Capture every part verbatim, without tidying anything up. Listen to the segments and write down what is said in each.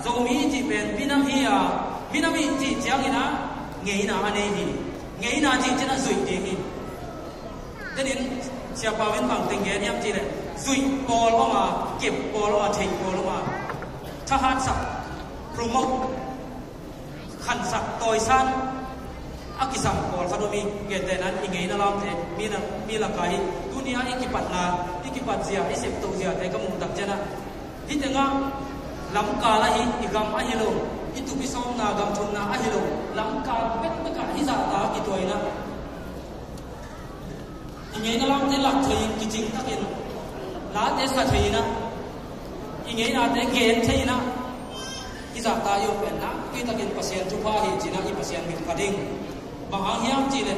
Zomi i cih pen minam hi a, minam i cih ciangin ah ngeina a nei hi. Ngeina cih ciangin ah zuih ding hi. Tenin Sia Pau in bang teng gen hiam cih leh, zuih pawl om a, kep pawl om a, theih pawl om a, thahatsak, promote, khansak, tawisan a kisam pawlkhat om hi. Gentehna in i ngeina lamte mi na, mi lakah hi. Tuni-a i kipatna, i kipat zia, i septo ziate ka muh tak ciangin ah, hih tengah lamkal ahi, i gam ahi lo, i tup i sawmna, gam thumna ahi lo, lamkal bekbek ah hih zahta a kituah in ah, i ngeina lamte lak thei-in, kicing takin late sa thei-in ah, i ngeinate gen thei-in ah, hih zahta i om pen nakpi takin Pasian thupha hi ci-in ah i Pasian min phat ding. Bang hang hiam cih leh,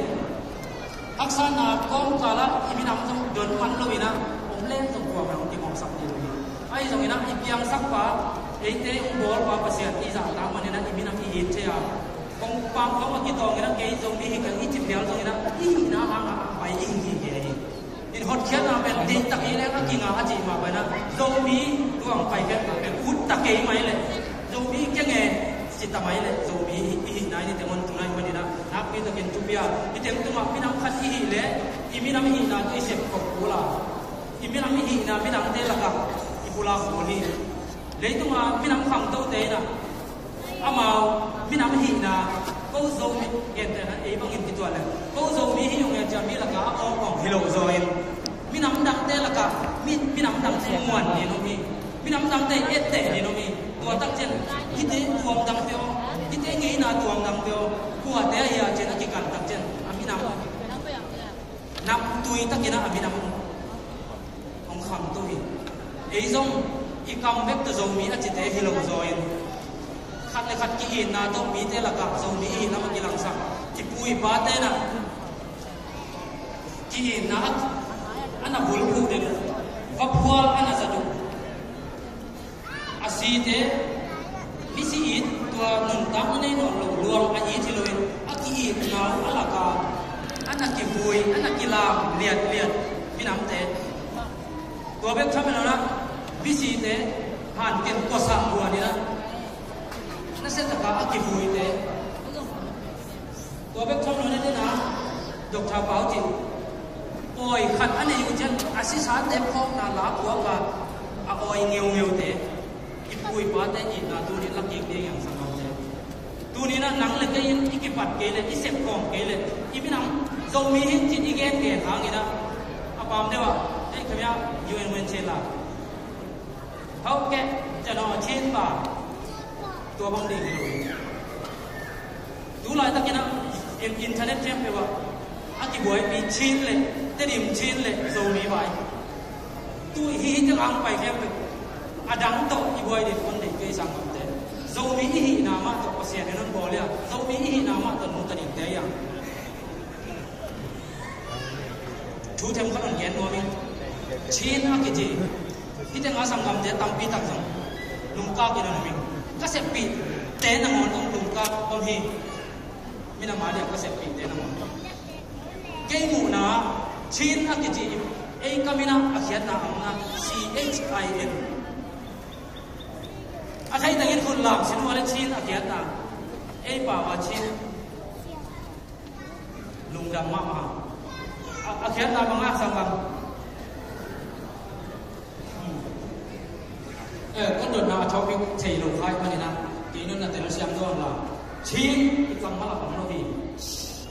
haksatna kawmkal ah i minam zong don man lo-in ah, om leng zong kuamah in hong kimawhsak ding lo hi. Ahi zongin ah i piangsakpa, eite hong bawlpa Pasian i zahtak manin ah i minam i it thei a, kong pang kong a kitawng in ah, kei Zomi hi keng i ci phial zongin ah, i hihna hangah a pai i hi hi hi. In hotkhiatna pen deihtak hi leng a kinga a cih mah bangin ah, Zomi tuang paikhiatna pen ut ta kei mai leh, Zomi keng e ci ta mai leh, Zomi i hihna in i teng hon tun ahih manin ah, nakpi takin thupi a, i teng tungah minam khat i hih leh, i minam hihna tawh i sep khop kul a, i minam i hihna midangte lakah i pulak kul hi. Leitunga minam khangtote in ah, amau minam hihna, ko Zomi, gentehna ei bangin kituah leh, ko Zomi hi ung e ci-a mi lakah a awng awng hi lo zaw in, minam dangte lakah mi, minam dangte muan ding om hi. Minam dangte etteh ding om hi. Tua tak ciang hihte tuam dangte aw, hihte ngeina tuam dangte aw, kuate ahi a ci-in a kikan tak ciang a minam namtui takin ah a minam hong khangto hi. Ei zong i kam bek tawh Zomi a cite hi lo zaw in, khat le khat ki-itna tawh mite lakah Zomi i hih lam a kilangsak. I pu i pate in ah ki-itna a, a na bulphuh ding, vaphual a na zat uh. A site, misi it, tua nuntakna nei nawn lo, luang a it hi loin, a ki-itna uh a lakah a na kivui, a na kilam liatliat minamte. Tua bek tham lo-in ah, misite hanken kuasa buan in ah, nasia takah a kivuite. Tua bek tham lo-in ah, Doctor Pau cih pawi khat a nei uh ciang, a sisate phawkna la phuak a, a awi ngeungeute, i pu i pate itna tuni-in la kik ding hi hang, sanggamte. Tuni-in ah nang le kei in i kipat kei leh, i sep khawm kei leh, i minam Zomi hi ci-in i gengen hangin ah, a pam deuh ah, ei, khamia, U N Women Chin la, hau keh, cano Chin pa, tua bang ding hi lo hi. Tu laitakin ah, in-, internet khempeuh ah a kibuaipi Chin le, Tedim Chin le, Zomi vai. Tu hi, hih teng hong pai khempeuh, a dang tawh i buai ding hong deih kei, sanggamte. Zomi i hihna mah tawh Pasian in hong bawl hi a, Zomi i hihna mah tawh nungta dingte hi a. Thu themkhat hong gen nuam ing. Chin a kici, hih teng a sanggamte tampi tak zong lungkak in a om ing. Ka seppihte nangawn zong lungkak om hi. Minam a dia ka seppihte nangawn. Kei muhna, Chin a kici, ei ka minam a khiatna a omna, C H I N. A theih tengin khut lam sin uh a leh Chin a khiatna. Ei pau a Chin lungdam mahmah. A, a khiatna bang a, sanggam? Eh, kon dotna a topic thei lo kha ahih manin ah, kei nunna tel siam dawn la. Chin i kam mah a om lo hi.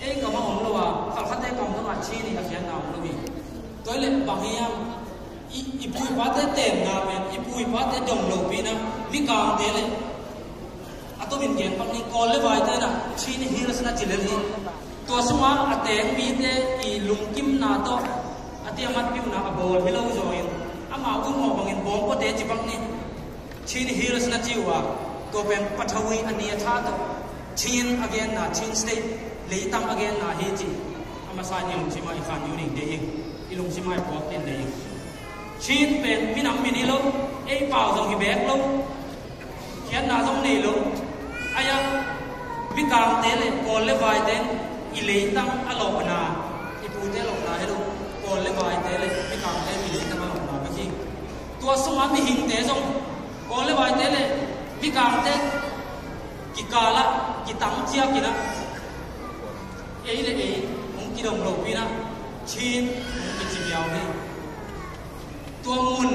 Ei kam a om lo a, khalkhate kam dong a Chin i a khiatna om lo hi. Tua leh bang hiam, i, i pu i pate tenna pen, i pu i pate dong lopi-in ah, Mikangte le, a tomin gen pak ni, Kawl le Vaite in ah Chin Hills na ci lel hi. Tua sungah a teng mite i lungkimna tawh a tiamat piuhna a bawl hi lo zaw in, amau umawh bangin Bawngkawte ci pak ni. Chin Hills na ci uh a, tua pen Pathawi a ni a tha tawh Chin a genna, Chin State leitang a genna hi cih a masa in i lungsim ah i khan ding ding hi. I lungsim ah i puak ding ding hi. Chin pen minam min hi lo, ei pau zong hi bek lo, khiatna zong nei lo. Ai-ah, Mikangte le Kawl le Vaite in i leitang a lawhna, i pute lawhna hi lo, Kawl le Vaite le Mikangte in i leitang a lawhna bek hi. Tua sungah mihingte zong, Kawl le Vaite le Mikangte kikalah kitang ciakin ah, ei le ei hong kidong lopi-in ah Chin hong kici viau hi. Tua mun,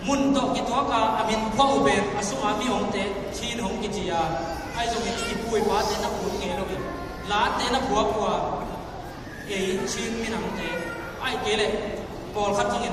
mun tawh kituak a, a min phuah uh pen a sungah mi omte Chin hong kici a, ahi zongin i pu i pate na phun ngei lo hi. Late na phuak uh a, ei Chin minamte, ahih kei leh pawlkhat zongin